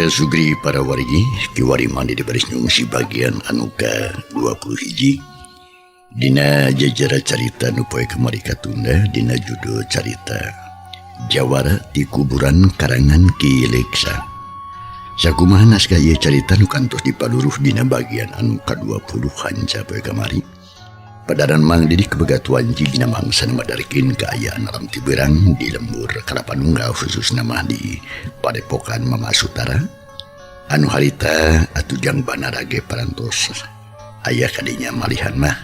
Sugri para wargi kiwari mandi di baris nyungsi bagian anu ka-21 dina jejera carita nu poe kamari katunda dina judul carita Jawara di Kuburan karangan Ki Leksa. Sakumaha naskah ieu carita nu kantos dipaluruh dina bagian anu ka-20 hanca poe kamari. Padaran Mang Didik kebegatuan dina mangsa madarkin kaayaan alam tiberang di lembur Kalapanunggal khususna mah di Padepokan Mama Sutara anu harita atuh Jang Banara ge parantos aya kadinya malihan mah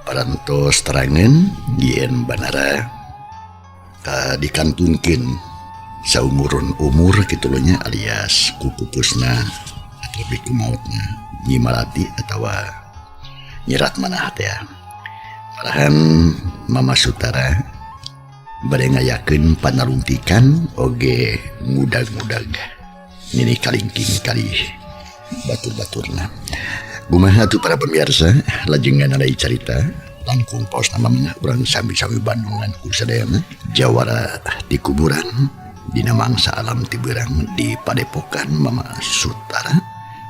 parantos terangan yen Banara dikantunkeun saumurun umur kitu nya alias kupupusna atau lebih ku mautna Nyi Malati atawa nyirat mana teh malahan Mama Sutara bade ngayakeun panalungtikan oge ngudag-ngudag nini kalingking kali batur-baturna. Kumaha atuh para pemirsa lajengan alai carita langkung paos namanya urang sami-sami Bandungan ku sadayana Jawara di kuburan dina mangsa alam tiberang di Padepokan Mama Sutara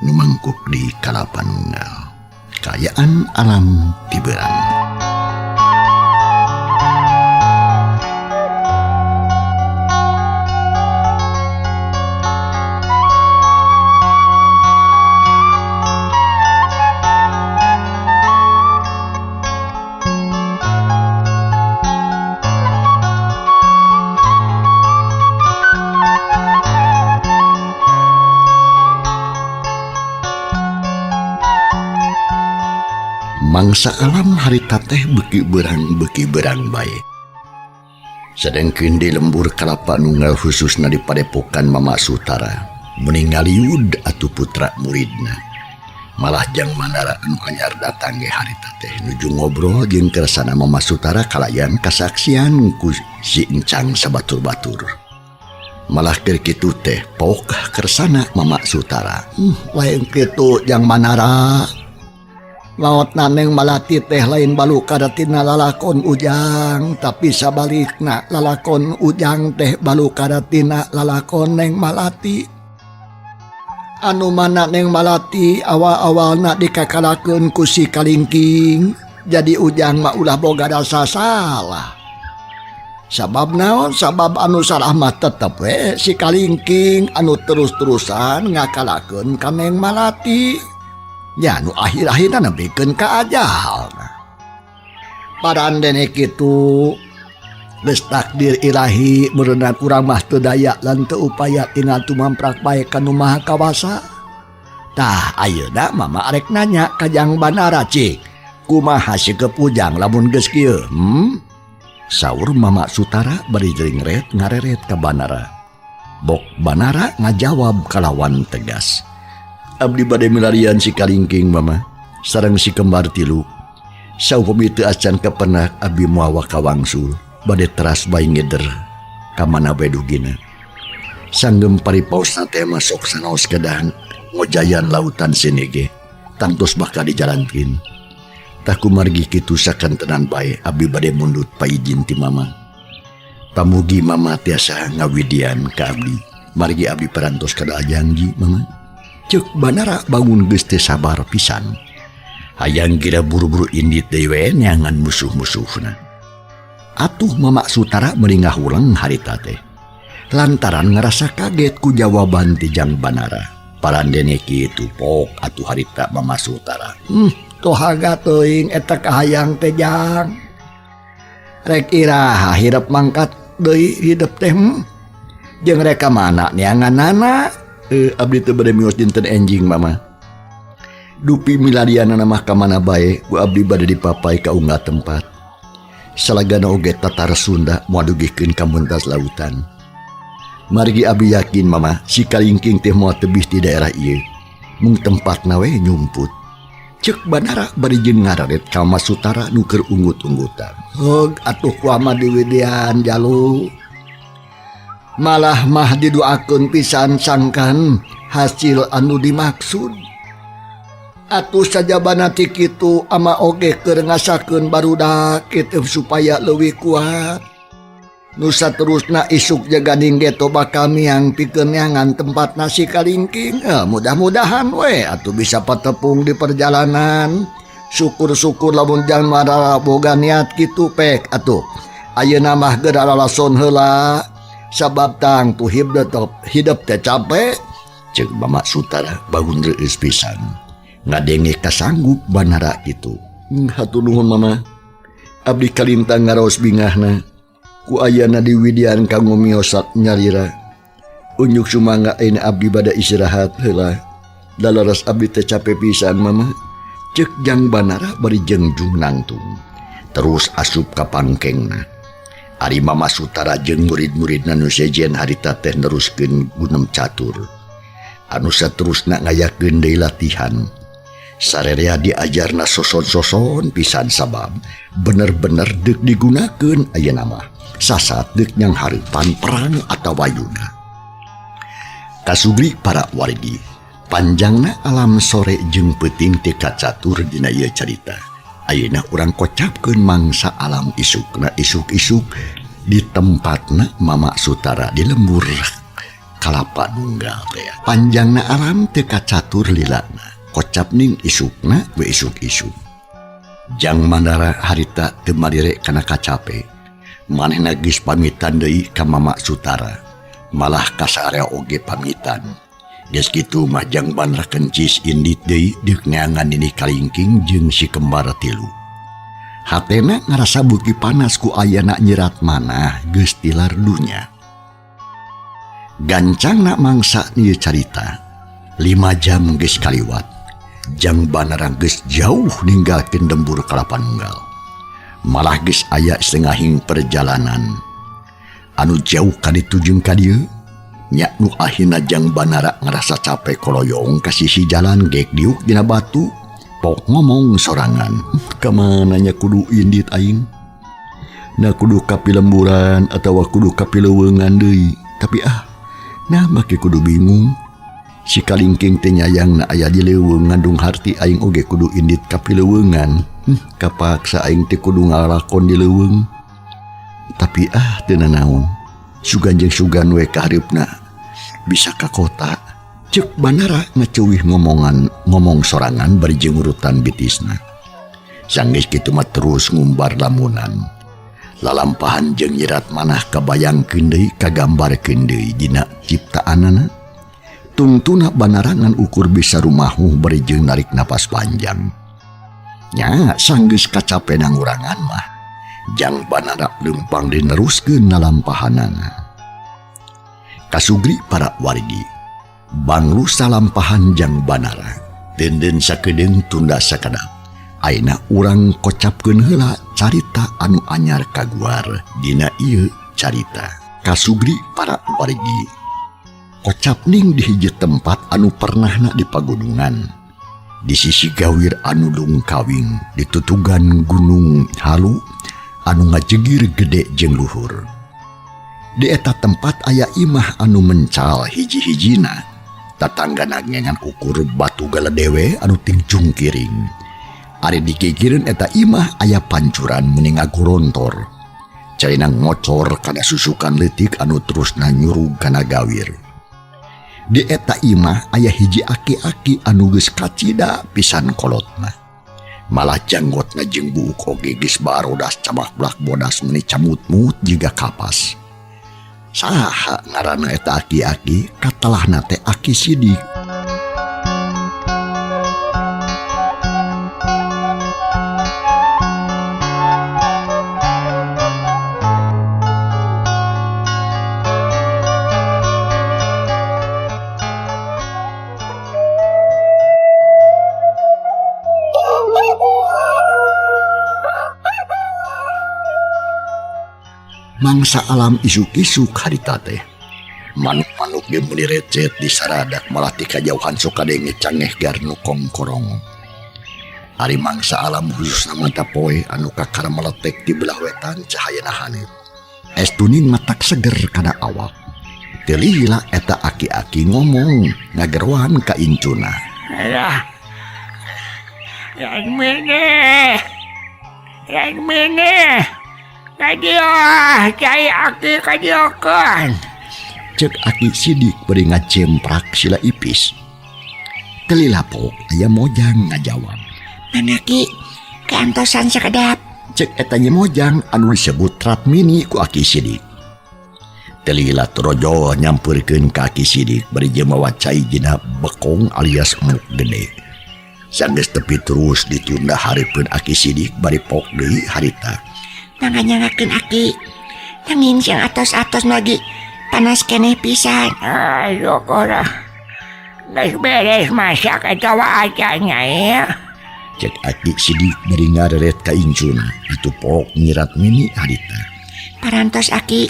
nu mangkuk di Kalapanunggal. Kaayaan alam tiberang. Mangsa alam harita teh beuki berang bae. Sedengkeun di lembur Kalapanunggal khususna di Padepokan Mama Sutara meningaliud atuh putra muridna. Malah Jang Manara anu anyar datang ge harita teh nuju ngobrol jeung kersana Mama Sutara kalayan kasaksian ku si Encang sabatur-batur. Malah keur kitu teh pok kersana Mama Sutara. Lain kitu Jang Manara. Maotna Neng Malati teh lain balukaratina lalakon Ujang, tapi sabalikna lalakon Ujang teh balukaratina lalakon Neng Malati. Anu mana Neng Malati awal-awalna dikakalakeun ku si Kalingking, jadi Ujang mah ulah boga rasa salah. Sabab naon? Sabab anu salah mah tetep we si Kalingking anu terus-terusan ngakalakeun ka Neng Malati. Ya nu akhir-akhirna nepikeun ka ajal. Parandene kitu geus takdir ilahi meureunna urang mah teu daya lan teu upaya tinggal tumamprak bae ka nu Maha Kawasa. Tah ayeuna mama arek nanya ka Jang Banara cik, kumaha sikep Ujang lamun geus kieu? Saur Mama Sutara bari jringret ngareret ka Banara. Bok Banara ngajawab kalawan tegas. Abdi bade milarian si Kalingking mama sareng si kembar tilu. Saupami teu acan kapenak abdi moal wangsul bade teras bae ngeder ka mana bae dugina. Sanggem paripaosna teh mah sok sanaos kedah ngojayan lautan sinege tangtos bakal dijalankeun. Tah kumargi kitu sakantenan bae abdi bade mundut paijin ti mama. Pamugi mama tiasa ngawidian ka abdi. Margi abdi parantos kada janji mama. Cek Banara bangun geus teu sabar pisan. Hayang gira buru-buru indit deui we neangan musuh-musuhna. Atuh Mama Sutara meringah ulang harita teh. Lantaran ngerasa kaget ku jawaban ti Jang Banara. Parandene kitu pok atuh harita Mama Sutara. Tohaga teuing eta kahayang teh Jang. Rek iraha hirep mangkat deui hidep teh. Jeung rek ka mana neanganana? Abdi teu bade mios dinten enjing mama. Dupi milarianana mah ka mana bae ku abdi bade dipapai ka unggal tempat. Salagana oge tatar Sunda moal dugikeun ka muntas lautan. Margi abdi yakin mama si kalingking teh moal tebih di daerah ieu. Mung tempatna we nyumput. Cek Banara bari jeung ngararet ka Mama Sutara nu keur unggut-unggutan. Hog atuh ku ama diwidian jalu. Malah mah didoakeun pisan sangkan hasil anu dimaksud. Atuh sajabana ti kitu ama oge keur ngasakeun barudak kitu supaya leuwih kuat. Nusa terusna isuk jaga ninggeto bakal miang pikeun neangan tempat nasi kalingking. Mudah-mudahan we atuh bisa patepung di perjalanan. Syukur-syukur lamun jalma boga niat kitu pek atuh. Ayeuna mah geura lalason heula sabab tang tu hidup teh capek. Ceuk Mama Sutara bangun reueus pisan. Ngadenge kasanggup Banara kitu. Hatur nuhun Mama. Abdi kalintang ngaraos bingahna. Ku ayana diwidian kanggo miosak nyalira. Unjuk sumangga ayeuna abdi bada istirahat heula. Dalaras abdi teh cape pisan Mama. Ceuk Jang Banara bari jeung jung nangtung. Terus asup ka pangkengna. Ari Mama Sutara jeung murid-muridna nu sejen harita teh neruskeun gunem catur. Anu saterusna ngayakeun deui latihan. Sarerea diajarna soson-soson pisan sabab bener-bener deuk digunakeun ayeuna mah. Sasat deuk nyang hareupan perang atawa yuda. Kasugri para wargi, panjangna alam sore jeung peuting teu kacatur dina ieu carita. Ayeuna urang kocapkeun mangsa alam isukna isuk-isuk di tempatna Mama Sutara di lembur Kalapa Nunggal teh. Panjangna alam teu kacatur lilana. Kocap ning isukna we isuk-isuk. Jang Mandara harita teu malire kana kacape. Manehna geus pamitan deui ka Mama Sutara. Malah ka saarea oge pamitan. Geus kitu mah Jang Bandara kencis indit deui deuk neangan nini kalingking jeung si kembar tilu. Hatena ngarasa beuki panas ku ayana nyerat manah geus tilar dunya. Gancangna mangsa ieu carita. 5 jam geus kaliwat. Jang Banara geus jauh ninggalkeun lembur Kalapa Nunggal. Malah geus aya setengahing perjalanan. Anu jauh kaditu jeung ka dieu, nya nu akhirna Jang Banara ngarasa capek koloyong ka sisi jalan gek diuk dina batu, pok ngomong sorangan. Kamana nya kudu indit aing? Na kudu ka pilemburan atawa kudu ka pileuweungan deui. Tapi nah make kudu bingung. Si kalingking teh nyayangna aya di leuweung ngandung harti aing oge kudu indit ka pileuweungan. Kapaksa aing teh kudu ngalakon di leuweung. Tapi teu nanaon. Sugan jeung sugan we ka hareupna bisa ka kota. Ceuk Banara ngaceuwih ngomong sorangan bari jeung urutan bitisna. Sanggeus kitu mah terus ngumbar lamunan. Lalampahan jeung nyirat manah kabayangkeun deui kagambarkeun deui dina ciptaanana. Tungtuna Banara ngan ukur bisa rumahuh bari jeung narik napas panjang. Nya sanggeus kacape nangurangan mah. Jang Banara leumpang dineruskeun nalampahanana. Kasugri para wargi, banglu salampahan Jang Banara, denden sakedeung tunda sakedap. Ayeuna urang kocapkeun heula carita anu anyar kaguar dina ieu carita. Kasugri para wargi, kocap ning di hiji tempat anu pernahna di pagunungan. Di sisi gawir anu lungkawing ditutugan gunung halu anu ngajegir gede jeung luhur. Di eta tempat aya imah anu mencal hiji-hijina. Tatanggana ngengan ukur batu galadewe anu tingcung kiring. Ari digigireun eta imah aya pancuran meni ngagorontor. Caina ngocor kana susukan leutik anu terusna nyurug kana gawir. Di eta imah aya hiji aki-aki anu geus kacida pisan kolotna. Malah janggotna jeung buuk oge geus barodas camak-blak bodas meni camut-mut jiga kapas. Saha ngaranna eta aki-aki? Katelahna teh Aki Sidik. Mangsa alam isuk-isuk harita teh. Manuk-manuk ge meuni recet di saradak malah ti kajauhan sok kadenge cangeh garnu kongkorong. Ari mangsa alam khususna mata poe anu kakara meletek di belah wetan cahayana haneut. Es tuning matak seger kana awak. Teu lila eta aki-aki ngomong ngageroan ka incuna. Alah. Mini. Mini. Kadieu cai aki kadieukeun. Cek aki Sidik bari ngacemprak sila ipis. Teu lila pok aya Mojang ngajawab. Mana ki? Kantosan sakedap. Cek eta Nyi Mojang anu disebut Ratmini ku aki Sidik. Teu lila torojol nyampeurkeun ka aki Sidik bari jeung mawa cai dina bekong alias muk gede. Sanggeus tepi terus ditunda hareupeun aki Sidik bari pok deui harita. Mangga nyangakeun aki. Nanging siang atos-atos lagi panas keneh pisan. Ayo ora. Geus beres masak eta aja nya ya. Cek aki Sidik bari ngareret ka incuna. Itu pok Nyi Ratmini harita. Parantos aki.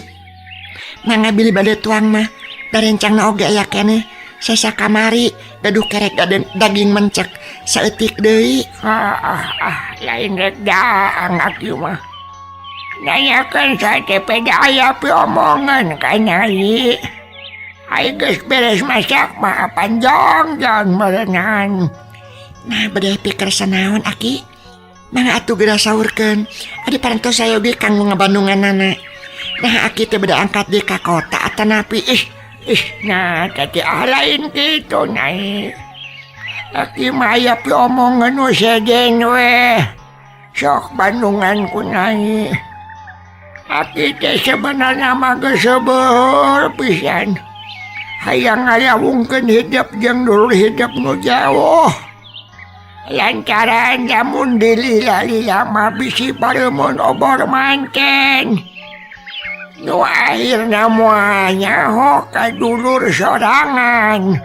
Mangga bilih bade tuang mah. Da rencangna oge aya keneh. Sesa kamari gaduh kerek daging mencek saeutik deui. Lain rek daang aki mah. Nanyakeun sate peda aya piomongan ka Nyai. Ai geus beres masak mah panjang meureunan. Nah bade pikir sanaon aki? Mangga atuh geura saurkeun. Adi parantos sayogi kanggo ngabandunganana. Nah aki teh bade angkat deui ka kota atanapi ih ih nah tadi lain kitu Nyai. Aki mah aya piomongan nu sejen we. Sok bandungan ku Nyai. Aki teh sebenarnya mah geus sebeuh pisan. Hayang ngalawungkeun hidup jeung dulur hidup nu jauh. Lantaran lamun dilila-lila mah bisi pareumeun obor manten. Nu akhirna moal nyaho ka dulur sorangan.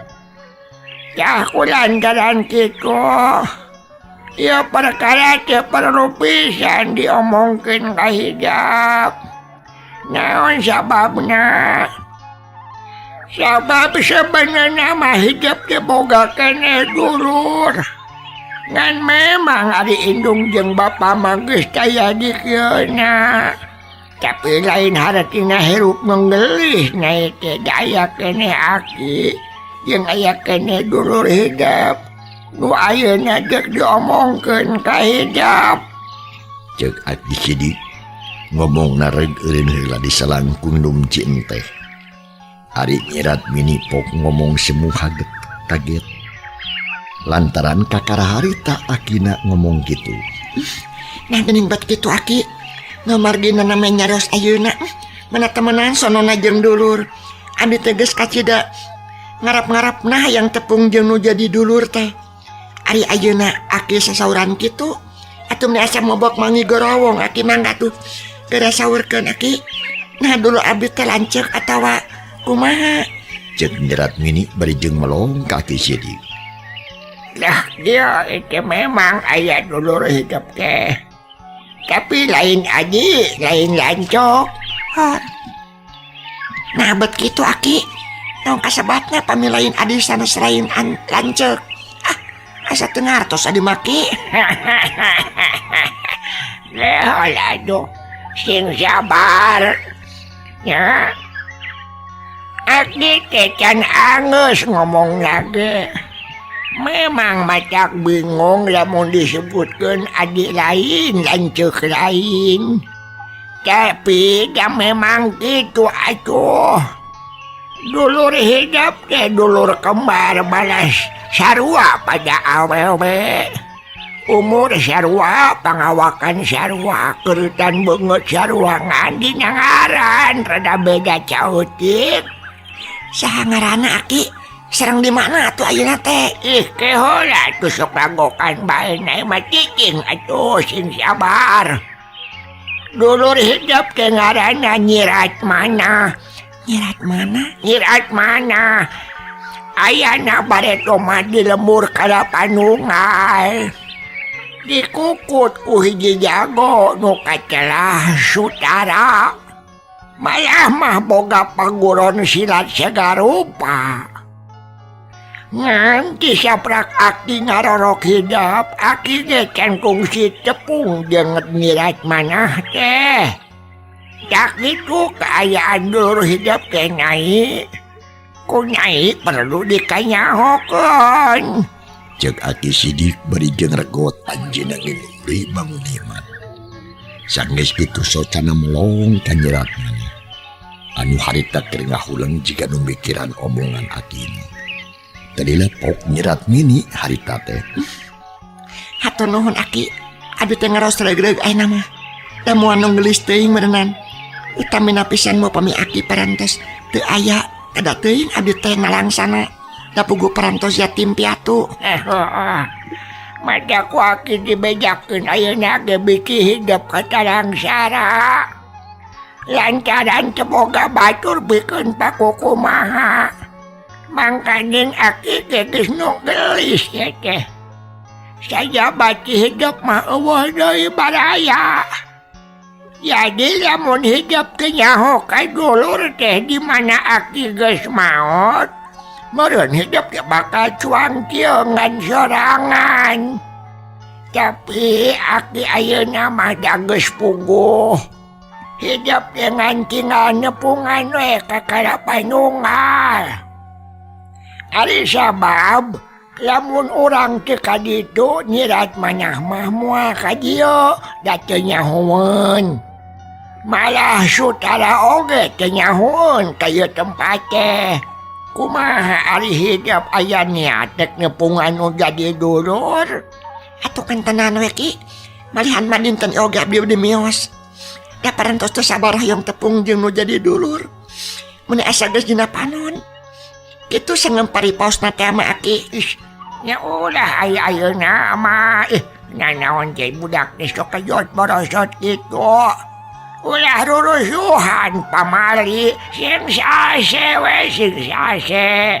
Tah ku lantaran kitu ieu perkara teh perlu pisan diomongkeun ka hidep. Naon sababna? Sabab sebenarnya mah hidup teh boga keneh dulur. Ngan memang ari indung jeung bapa mah geus taya di kieuna. Tapi lain hartina hirup menggelih nyai teh aya keneh aki jeung aya keneh dulur hidup. Nu ayeuna deuk diomongkeun ka hidep. Cek aki Sidik ngomong nareg eureun heula disalangkung num teh. Ari Nyi Ratmini pok ngomong semu kaget kaget. Lantaran kakara harita akina ngomong gitu. Nah geuning bat kitu aki. Ngamargina namanya nyarios ayeuna. Mana temenan sonona jeung dulur. Abdi teh geus kacida ngarap-ngarap nah yang tepung jeung nu jadi dulur teh. Ari ayeuna aki sasauran kitu. Atuh meni asa mobok mangi gorowong aki mangga tuh. Geura saurkeun aki. Nah dulu abdi teh lanceuk atawa kumaha? Cek Nyi Ratmini bari jeung melong ka aki Sidik. Lah dia itu memang aya dulur hidup teh. Tapi lain aji, lain lancok. Nah bet kitu aki. Tong kasebatna pami lain adi sanes lain lanceuk. Ah, asa teu ngartos adi maki. Lah aduh, sing sabar. Ya. Aki teh can angeus ngomong lagi. Memang macak bingung lamun disebutkeun adik lain lanceuk lain. Tapi da memang kitu atuh. Dulur hidup teh dulur kembar balas sarua pada awewe. Umur sarua, pangawakan sarua, kerutan beungeut sarua ngan dina ngaran rada beda cautik. Saha ngaranna aki? Sareng di mana atuh ayeuna teh? Ih, kehola atuh sok lagokan bae nae mah cicing atuh sing sabar. Dulur hidup teh ngaranna Nyi Ratmana. Nyi Ratmana? Nyi Ratmana. Ayana bareto mah di lembur Kalapanunggal. Dikukut ku hiji jago nu kacelah sutara. Malah mah boga paguron silat sagarupa. Nganti saprak aki ngarorok hidep, aki ge can kungsi tepung jeung nyirat manah teh. Tak kitu kaayaan dulur hidep teh nyai. Ku nyai perlu dikanyahokeun. Cek Aki Sidik bari jeung regot anjeunna nginum deui bangun iman. Sanggeus kitu socana melong ka nyirat manah. Anu harita keur ngahuleng jiga nu mikiran omongan akina. Tadila pok nyirat mini harita teh. Hatur nuhun Aki. Abdi teh ngaros regreg ayeuna mah. Da moal nu geulis teuing meureunan. Utamina pisan mau pami Aki parantos teu aya kada teuing abdi teh nalangsana. Da puguh parantos yatim piatu. Mata ku Aki dibejakeun ayeuna ge biki hidep katalangsara. Lantaran teu boga batur pikeun pakukumaha. Mangkaning Aki ge geus nu geulis ye teh. Sajabati hidup mah eueuh deui baraya. Jadi lamun hidup teu nyaho ka dulur teh di mana Aki geus maot, meureun hidup teh bakal cuang kieu ngan sorangan. Tapi Aki ayeuna mah da geus puguh. Hidup teh ngan tinggal nepungan we ka kalapanunggal. Ari sabab lamun urang teu ka ditu nyirat manah mah moal ka dieu da teu nyahoeun. Malah sutara oge teu nyahoeun ka ieu tempat teh. Kumaha ari hidup aya niat rek nepungan nu jadi dulur? Atuh kan tenan we Ki. Malihan mah dinten oge abdi bade mios. Da parantos teu sabar hoyong tepung jeung nu jadi dulur. Mun asa geus dina panon. Kitu sangeum paripaosna teh ama Aki. Ih, nya ulah aya ayeuna mah. Ih, nanaon teh budak teh sok kejot borosot kitu. Ulah rurusuhan pamali, sing sase we sing sase.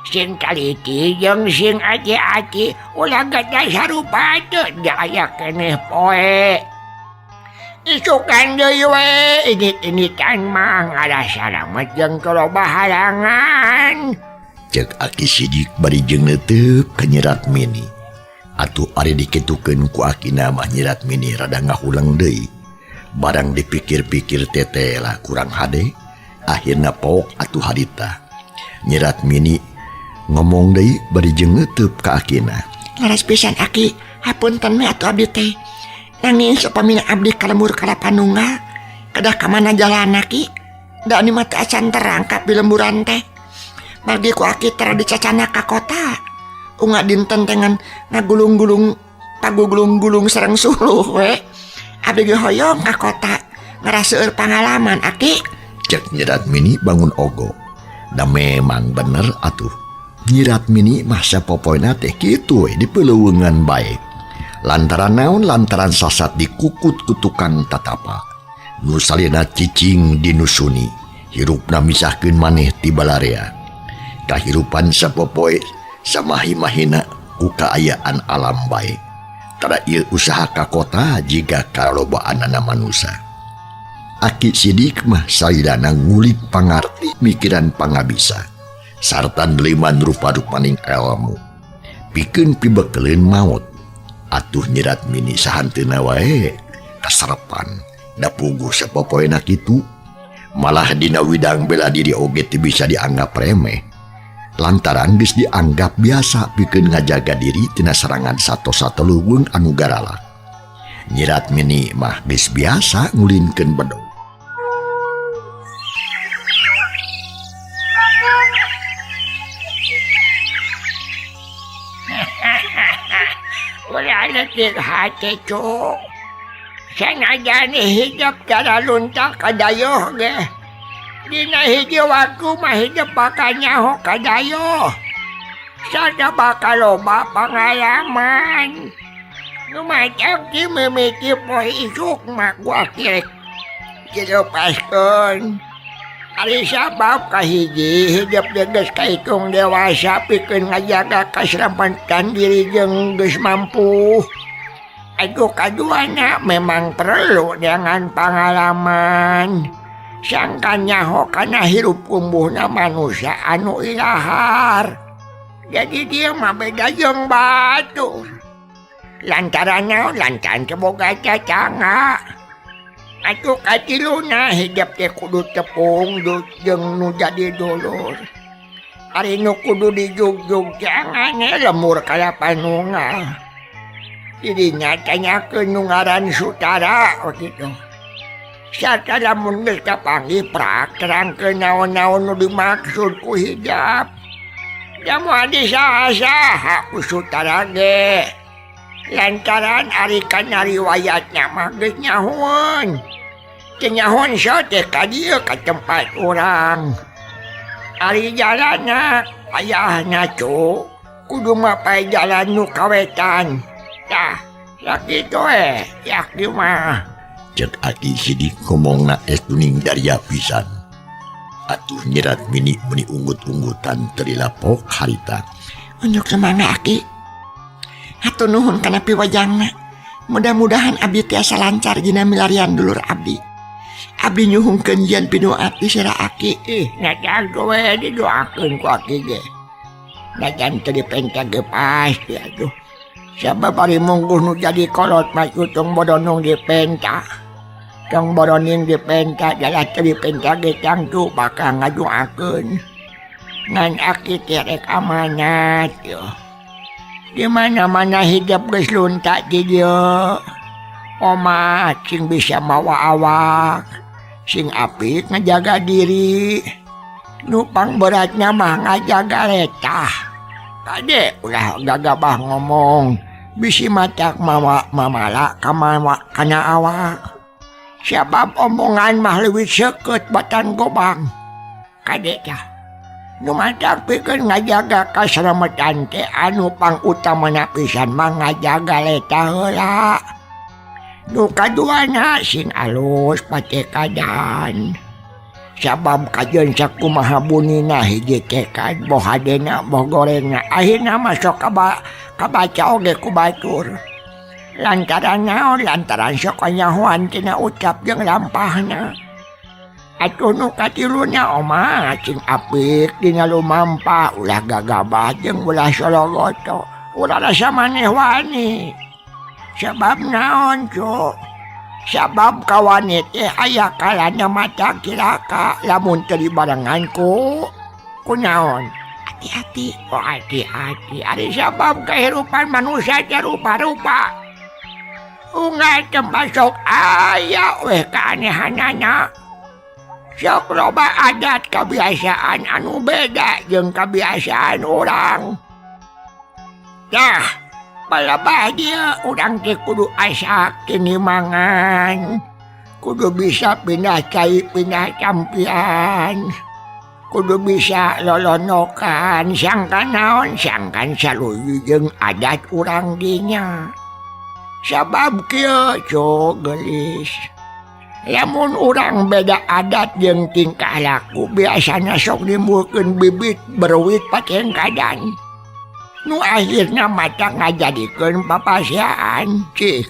Sing taliti jeung sing ati-ati, ulah gada sarupa teu da aya keneh poe. Isukan deui we, init-initan mah ngalah salamet jeung loba halangan. Cek Aki Sidik bari jeung neuteup ka nyirat mini. Atuh ari dikitukeun ku akina mah nyirat mini rada ngahuleng deui. Barang dipikir-pikir teteh lah kurang hade, akhirna pok atuh harita. Nyirat mini ngomong deui bari jeung neuteub ka akina. Laras pisan Aki, hapunten we atuh abdi teh. Nanging sapamina abdi ka lembur Kalapanunggal, kedah ka mana jalanna Ki? Da ani mah teu acan terang ka pilemburan teh. Margi ku Aki tara dicacana ka kota. Unga dinten teh ngan ngagulung-gulung pagugulung-gulung sareng suluh we. Abdi ge hoyong ka kota ngaraseueur pangalaman Aki. Cek nyirat mini bangun ogo. Da memang bener atuh. Nyirat mini mah sapopoena teh kitu we dipeleuweungan bae. Lantaran naon lantaran sasat dikukut ku tukang tatapa. Nu salina cicing dinusuni, hirupna misahkeun maneh ti balarea. Kahirupan sapopoe samahi-mahina ku kaayaan alam bae. Tara ieu usaha ka kota jiga kalobaanana manusa. Aki Sidik mah salilana ngulik pangarti mikiran pangabisa. Sarta neliman rupa-rupaning elmu. Pikeun pibekeleun maot. Atuh nyirat mini sahanteuna wae kasarepan. Da puguh sapopoena kitu. Malah dina widang bela diri oge teu bisa dianggap remeh. Lantaran geus dianggap biasa pikeun ngajaga diri tina serangan sato-sato leuweung anu garalak. Nyirat mini mah geus biasa ngulinkeun bedog. Ulah letik hati cuk. Sanajan hidup cara luntak kadayoh ge. Dina hiji waktu mah hidup bakal nyaho kadayoh. Sada bakal loba pangalaman. Nu macam ki mimiti poe isuk mah gua kirek dilepaskeun. Ari sabab kahiji hidup geus kahitung dewasa pikeun ngajaga kaselamatan diri jeung geus mampu. Aduh kaduana memang perlu dengan pengalaman. Sangkan nyaho kana hirup kumbuhna manusia anu ilahar. Jadi dia mah beda jeung batur. Lantaran naon lantaran teu boga cacanga. Atuh katiluna hidup teh kudu tepung jeung nu jadi dulur. Ari nu kudu dijugjug jangan lemur kalapa nunggal. Dirinya tanyakeun nu ngaran Sutara kitu. Sarta lamun geus kapanggih prak terangkeun naon-naon nu dimaksud ku hijab. Da moal disaha-saha ku Sutara ge. Lantaran ari kana riwayatna mah geus nyahoeun. Teu nyahoeun so teh ka dieu ka tempat urang. Ari jalanna ayahna cu kudu mapai jalan nu kawetan. Tah sakitu we yak ieu mah. Cek Aki Sidik ngomongna es tuning daria pisan. Atuh nyerat mini meni unggut-unggutan teu dilapok harita. Unjuk semangga Aki. Hatur nuhun kana piwajangna. Mudah-mudahan abdi tiasa lancar dina milarian dulur abdi. Abdi nyuhungkeun jieun pidu'a ti sira Aki. Ih, najan we didoakeun ku Aki ge. Najan teu dipenta ge pasti atuh. Sabab ari mungguh nu jadi kolot mah tong bodonong dipenta. Tong boroning dipenta jalah teu dipenta ge tangtu bakal ngadoakeun. Ngan Aki teh rek amanat yeuh. Di mana-mana hidup geus lunta di dieu. Omat sing bisa mawa awak, sing apik ngajaga diri. Nu pangberatna mah ngajaga letah. Kade ulah gagabah ngomong, bisi matak mawa mamala kana awak. Sabab omongan mah leuwih seukeut batan gobang. Kade tah. Nu matak pikeun ngajaga kasalametan teh anu pangutamana pisan mah ngajaga letah heula. Nu kaduana sing alus patekadan. Sabab kajeun sakumaha bunina hiji tekad boh hadena boh gorengna akhirna mah sok kabaca oge ku batur. Lantaran naon lantaran sok kanyahoan tina ucap jeung lampahna. Atuh nu katiluna omah sing apik dina lumampah ulah gagabah jeung ulah sologoto ulah rasa maneh wani. Sabab naon cu? Sabab kawani teh aya kalana mata cilaka lamun teu dibarengan ku kunaon? Hati-hati. Oh hati-hati. Ari sabab kehidupan manusia teh rupa-rupa. Unggal tempat sok aya weh keanehanana. Sok loba adat kebiasaan anu beda jeung kebiasaan urang. Tah, palebah dia urang teh kudu asak tinimangan. Kudu bisa pindah cai pindah campian. Kudu bisa lolonokan sangkan naon sangkan saluyu jeung adat urang dinya. Sabab kieu cu geulis. Lamun urang beda adat jeung tingkah laku biasana sok nimbulkeun bibit beruit patengkadan. Nu akhirna mata ngajadikeun papasiaan cik.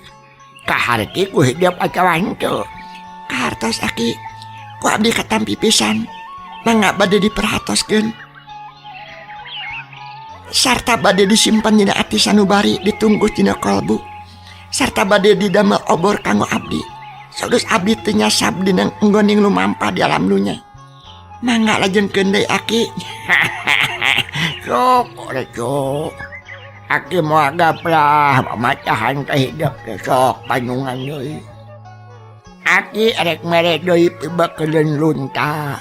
Kaharti ku hidup atawa henteu. Kahartos Aki, ku abdi katampi pisan. Mangga bade diperhatoskeun. Sarta bade disimpan dina ati sanubari ditunggu dina kalbu. Sarta bade didamel obor kanggo abdi. Sados abdi teu nyasab dina enggoning lumampah di alam dunya. Mangga lajengkeun deui Aki. Sok reco. Aki moal gaplah matahan ka hidup teh sok panjungan deui. Aki rek mere deui pibakeuleun lunta.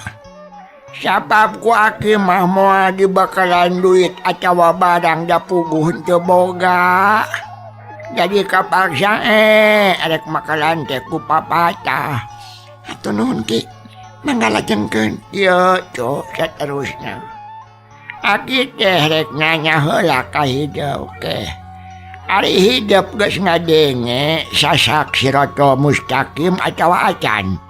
Sabab ku Aki mah moal dibakalan duit atawa barang da puguh teu boga. Jadi kapaksa rek makalan teh ku papatah. Hatur nuhun Ki. Mangga lajengkeun. Ieu cu saterusna. Aki teh rek nanya heula ka hidup teh. Ari hidup geus ngadenge sasak siratal mustaqim atawa acan.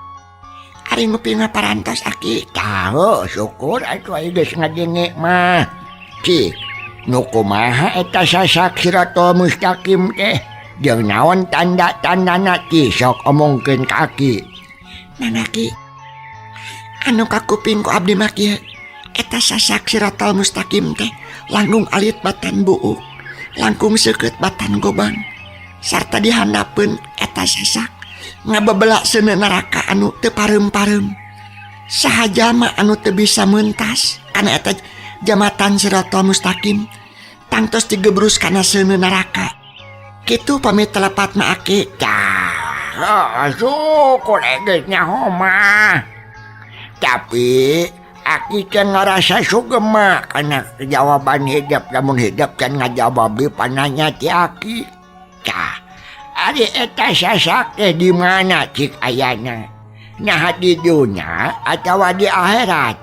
Ari nguping mah parantos Aki. Tah syukur atuh aya geus ngadenge mah. Cik, nu kumaha eta sasak siratal mustaqim teh? Jeung naon tanda-tandana ki sok omongkeun ka Aki. Mangga Ki. Anu kakuping ku abdi mah kieu, eta sasak siratal mustaqim teh langkung alit batan buuk, langkung seukeut batan gobang, sarta dihandapeun eta sasak ngabebela seuneu neraka anu teu pareum-pareum. Saha jalma anu teu bisa mentas kana eta jambatan siratal mustaqim tangtos digebrus kana seuneu neraka. Kitu pami telepat mah aki. Tah, syukur geus nyaho mah. Tapi aki can ngarasa sugema kana jawaban hidep, lamun hidep can ngajawab pananya ti aki. Tah, ari eta sasak teh di mana cik ayana? Nah di dunya atawa di akhirat?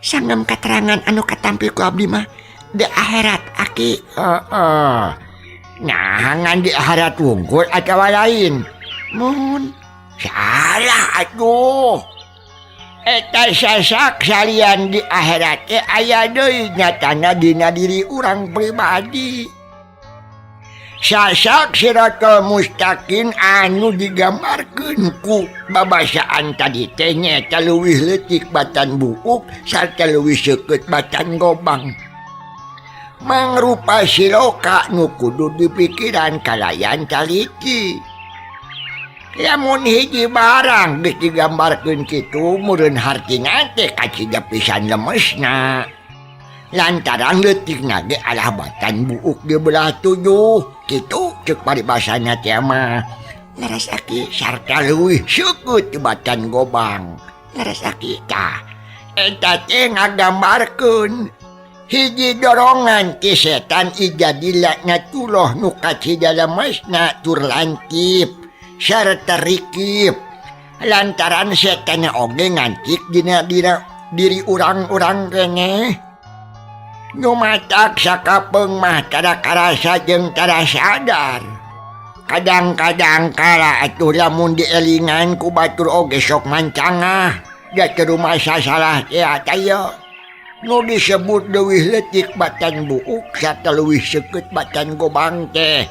Sanggem katerangan anu katampi ku abdi mah di akhirat aki. Heeh. Nah, ngan di akhirat wungkul atawa lain? Muhun. Salah atuh. Eta sasak salian di akhirat teh aya deui nyatana dina diri urang pribadi. Sasak siratal mustaqim anu digambarkeun ku babasaan tadi teh nyaeta leuwih leutik batan buuk sarta leuwih seukeut batan gobang. Mangrupa siloka nu kudu dipikiran kalayan taliti. Lamun hiji barang geus digambarkeun kitu meureun hartina teh kacida pisan lemesna. Lantaran leutikna ge alah batan buuk di belah tujuh. Kitu ceuk paribasana teh mah. Leres aki. Sarta leuwih seukeut ti batan gobang. Leres aki. Tah, eta teh ngagambarkeun hiji dorongan ti setan ijadi laknatullah nu kacida lemesna tur lantip sarta rikip. Lantaran setan oge ngancik dina diri urang-urang keneh. Nu matak sakapeung mah tara karasa jeung tara sadar. Kadang-kadang kala atuh lamun dielingan ku batur oge sok mancangah. Da teu rumasa salah teh aya. Nu disebut leuwih leutik batan buuk sarta leuwih seukeut batan gobang teh.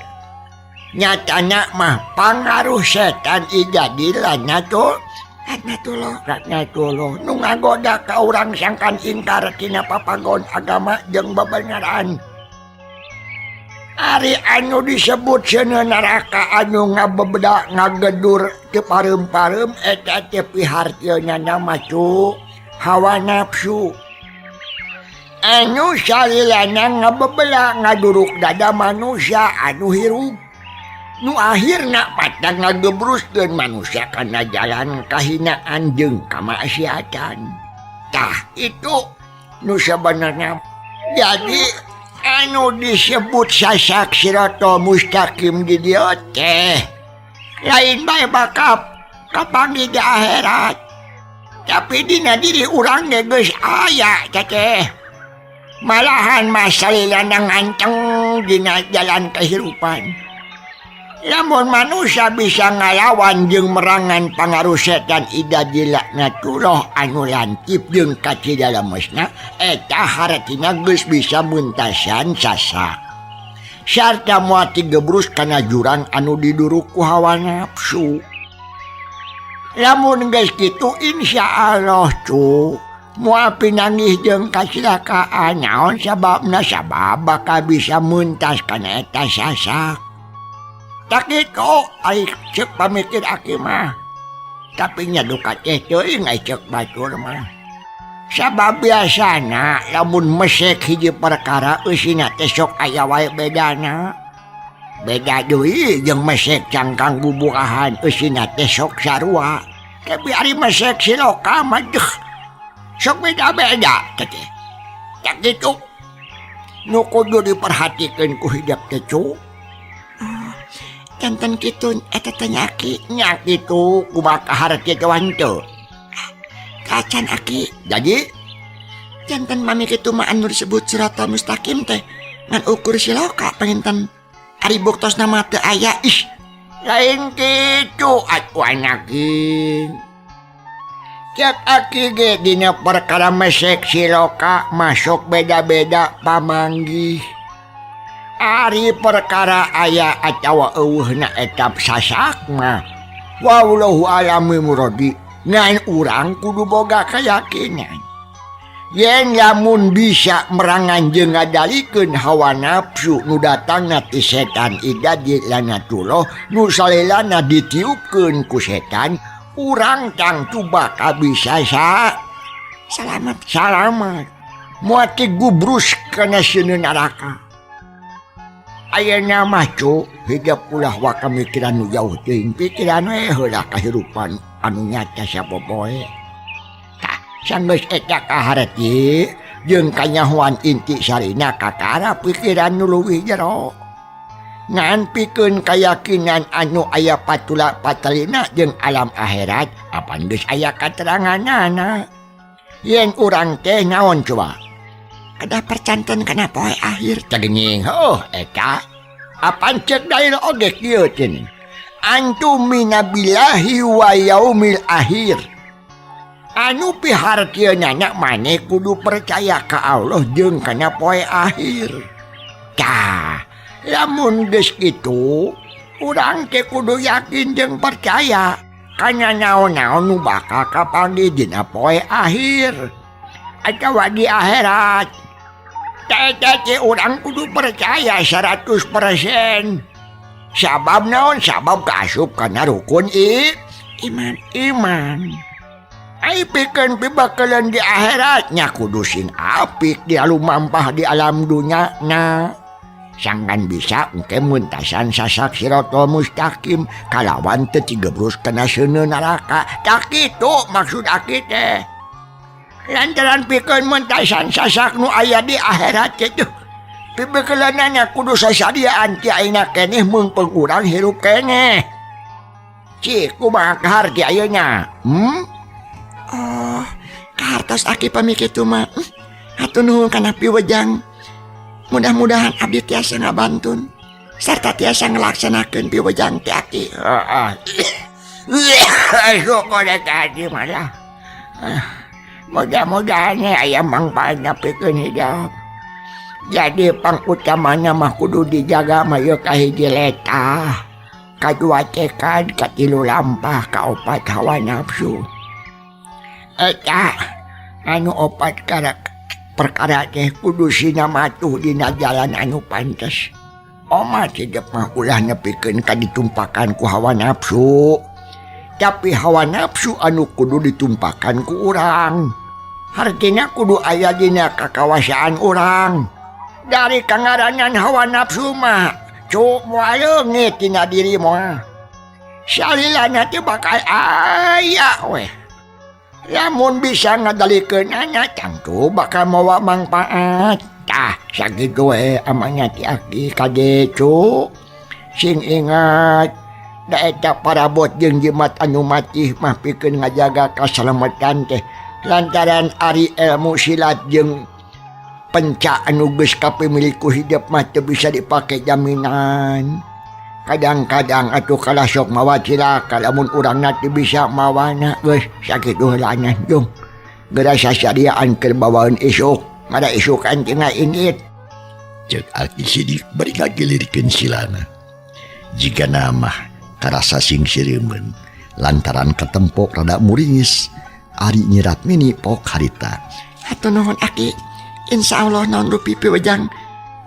Nyatana mah pangaruh setan ijadi laknatullah. Laknatullah. Laknatullah nu ngagoda ka urang sangkan ingkar tina papagon agama jeung bebeneran. Ari anu disebut seuneu neraka anu ngabebeda ngagedur teu pareum-pareum eta teh pihartieuna mah cu hawa nafsu. Anu salilana ngabebela ngaduruk dada manusia anu hirup. Nu akhirna patang ngagebruskeun manusia kana jalan kahinaan jeung kamaksiatan. Tah itu nu sebenarnya. Jadi anu disebut sasak siratal mustaqim di dieu teh lain bae bakal kapanggih di akhirat. Tapi dina diri urang ge geus aya teh. Malahan mah salilana nganceng dina jalan kehidupan. Lamun manusia bisa ngalawan jeung merangan pangaruh setan ida dilaknatullah anu lantip jeung kacida lemesna, eta hartina geus bisa muntasan sasak. Sarta moal tigebrus kana jurang anu diduruk ku hawa nafsu. Lamun geus kitu insyaallah cu moal pinanggih jeung kacilakaan. Naon sababna? Sabab bakal bisa muntas kana eta sasak. Tak kitu ari ceuk pamikir aki mah. Tapi nya duka teh teuing ai ceuk batur mah. Sabab biasana lamun mesek hiji perkara eusina teh sok aya wae bedana. Beda deui jeung mesek cangkang bubuahan eusina teh sok sarua. Tapi ari mesek siloka mah deuh sok beda-beda teh. Tak kitu nu kudu diperhatikeun ku hidep teh cu. Janten kitu eta teh nya aki. Nya kitu kumaha kaharti kawan teu? Kacan aki. Jadi janten mami kitu mah anu disebut siratal mustaqim teh ngan ukur siloka panginten ari buktosna mah teu aya. Ih, lain kitu atuh anaki. Cek aki ge dina perkara mesek siloka masuk beda-beda pamanggih. Ari perkara aya atawa eueuhna eta sasak mah wallahu alam muradi. Ngan urang kudu boga keyakinan. Yen lamun bisa merangan jeung ngadalikeun hawa nafsu nu datangna ti setan idadi lanatullah nu salelana ditiupkeun ku setan, urang tangtu bakal bisa sa Salamet. Salamet. Moal tigubrus kana seuneu neraka. Ayeuna mah cu, hidup ulah waka mikiran nu jauh teuing, pikiran we heula kahirupan anu nyata sapopoe. Tah, sanggeus eta kaharti jeung kanyahoan inti sarina kakara pikiran nu leuwih jero. Ngan pikeun kayakinan anu aya patula patalina jeung alam akhirat apan geus aya kateranganana. Yen urang teh naon coba? Kedah percanten kana poe akhir. Tah geuning, heuh eta. Apan cek dalil oge kieu cenah. Antumina billahi wa yaumil akhir. Anu pihartieunana maneh kudu percaya ka Allah jeung kana poe akhir. Tah, lamun geus kitu, urang teh kudu yakin jeung percaya kana naon-naon nu bakal kapanggih dina poe akhir atawa di akhirat. Tah eta teh urang kudu percaya 100%. Sabab naon? Sabab kaasup kana rukun iman. Iman. Ai pikeun pibakeuleun di akhirat nya kudu sing apik di lumampah di alam dunya na. Sangkan bisa engke muntasan sasak siratal mustaqim kalawan teu tigebrus kana seuneu neraka. Tah kitu maksud aki teh. Lantaran pikeun muntasan sasak nu aya di akhirat teh tuh. Pibeukeuleunnana kudu sasadiaan ti ayeuna keneh meungpeung urang hirup keneh. Cik, kumaha kaharti ayeuna? Hmm? Oh, kahartos aki pami kitu mah. Hatur nuhun kana piwejang. Mudah-mudahan abdi tiasa ngabantun sarta tiasa ngelaksanakeun piwejang ti aki. Heeh. Syukur eta hati malah. Mudah-mudahan aya mangfaatna pikeun hidup. Jadi pangutamana mah kudu dijaga mah ieu kahiji letah, kadua tekad, katilu lampah, kaopat hawa nafsu. Eta anu opat perkara teh kudu sinamatuh dina jalan anu pantes. Omat hidup mah ulah nepikeun ka ditumpakan ku hawa nafsu. Tapi hawa nafsu anu kudu ditumpakan ku urang. Hartina kudu aya dina kakawasaan urang. Dari kangaranan hawa nafsu mah cuk moal leungit tina diri mah. Salilana teh bakal aya weh. Lamun bisa ngadalikeunana tangtu bakal mawa mangpaat. Tah sakitu we amanya ti aki kade cu. Sing ingat da eta parabot jeung jimat anu matih mah pikeun ngajaga kasalamatan teh lantaran ari ilmu silat jeung penca anu geus kapimilik ku hidup mah teu bisa dipake jaminan. Kadang-kadang atuh kalah sok mawa cilaka lamun urangna teu bisa mawana geus sakitu heulana jung. Geura sasadiaan keur bawaeun isuk, ngada isukan cenah indit. Ceuk Aki Sidik bari ngagilirkeun silana. Jigana mah karasa sing sireumeun lantaran katempok rada muringis ari Nyi Ratmini pok harita. Hatur nuhun aki. Insya Allah naon rupi piwejang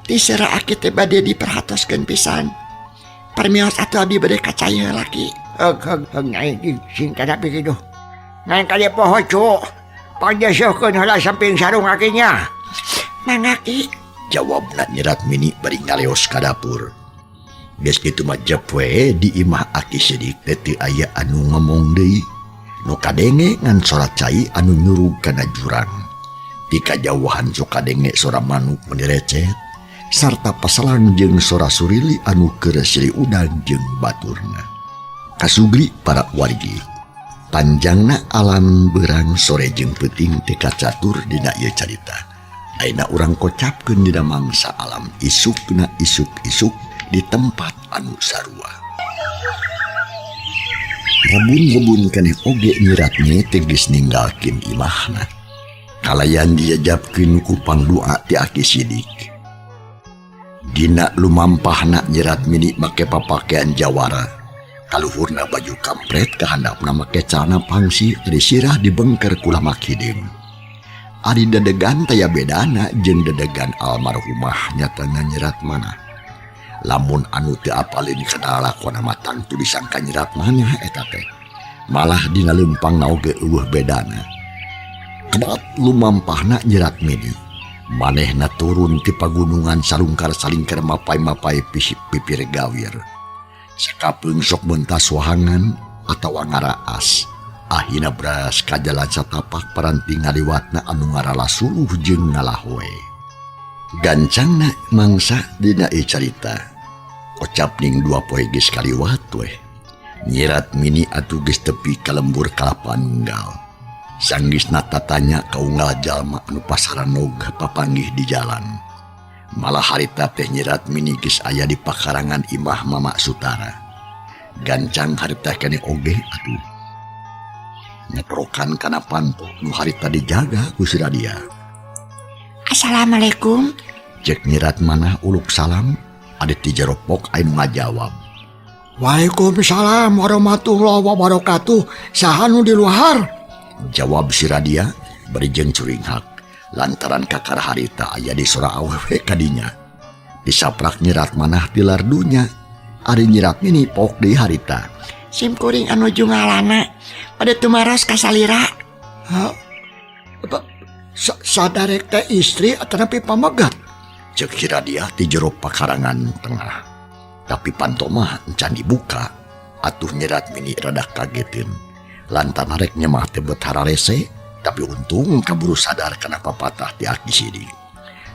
ti sera aki teh bade diperhatoskeun pisan. Permios atuh abdi bade ka cai heula ki. Heg heg heg nyai sing kadapi kitu. Ngan kade poho cu. Pangdeuseuhkeun heula samping sarung akinya. Mangga ki. Jawabna Nyi Ratmini bari ngaleos ka dapur. Geus kitu mah jep we di imah Aki Sidik teh teu aya anu ngomong deui. Nu kadenge ngan sora cai anu nyurug kana jurang. Ti kajauhan sok kadenge sora manuk meni recet sarta paselang jeung sora surili anu keur silih udang jeung baturna. Kasugri para wargi. Panjangna alam beurang sore jeung peuting teh kacatur dina ieu carita. Ayeuna urang kocapkeun dina mangsa alam isukna isuk-isuk di tempat anu sarua. Rebun-rebun keneh oge Nyi Ratmini teh geus ninggalkeun imahna. Kalayan dijajabkeun ku pangdua ti Aki Sidik. Dina lumampahna Nyi Ratmini make papakean jawara. Kaluhurna baju kampret kahandapna make calana pangsi ari sirah dibengker ku lamak hideung. Ari dedegan taya bedana jeung dedegan almarhumah nyatana nyerat manah. Lamun anu teu apaleun kana lalakonna mah tangtu disangka nyerat manah eta teh. Malah dina leumpangna oge eueuh bedana. Kebat lumampahna nyerat mini. Manehna turun ti pagunungan salungkar salingkar mapay-mapay pipir gawir. Sakapeung sok mentas wahangan atawa ngaraas. Ahina bras ka jalan satapak paranti ngaliwatna anu ngaralah suluh jeung ngalahoe. Gancangna mangsa dina ieu carita. Kocap ning 2 poe geus kaliwat weh. Nyirat mini atuh geus tepi ka lembur kalapa nunggal. Sanggeusna tatanya ka unggal jalma anu pasaranog papanggih di jalan. Malah harita teh nyirat mini geus aya di pakarangan imah Mama Sutara. Gancang harita keneh oge atuh. Nyeprokan kana panto nu harita dijaga ku si Radia. Assalamualaikum. Cek nyirat manah uluk salam, ade ti jero pok aya nu ngajawab. Waalaikumsalam warahmatullahi wabarakatuh. Saha nu di luar? Jawab si Radia bari jeung curinghak. Lantaran kakara harita aya di sora awewe kadinya. Disaprak nyirat manah tilar dunya. Ari nyirat mini pok deui harita. Sim kuring anu jungalana pada tumaros ka salira. Ha? Sadarek teh istri atanapi pamegat? Ceuk si Radia ti jero pakarangan tengah. Tapi panto mah encan dibuka. Atuh nyirat mini rada kagetin. Lantaran rek nyemah teh bet hararese, tapi untung kaburu sadar kana papatah ti aki sidik.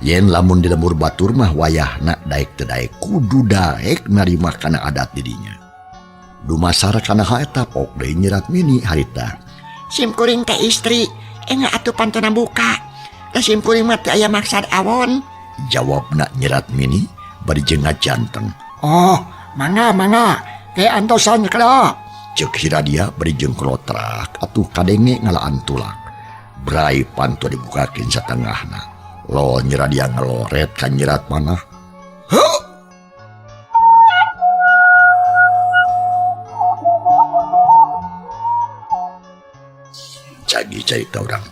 Yen lamun di lembur batur mah wayahna daek teu daek kudu daek narima kana adat didinya. Dumasar kana haeta pok deui nyirat mini harita. Sim kuring teh istri, engga atuh pantona buka. Da sim kuring mah teu aya maksad awon. Jawabna nyirat mini bari jeung ngajanteng. Oh, mangga mangga, ke antosan kala. Ceuk si Radia bari jeung klotrak atuh kadenge ngalaan tulak. Brai panto dibukakeun satengahna. Lo nyiradia ngeloret ka nyirat manah. Huh? Cagi carita urang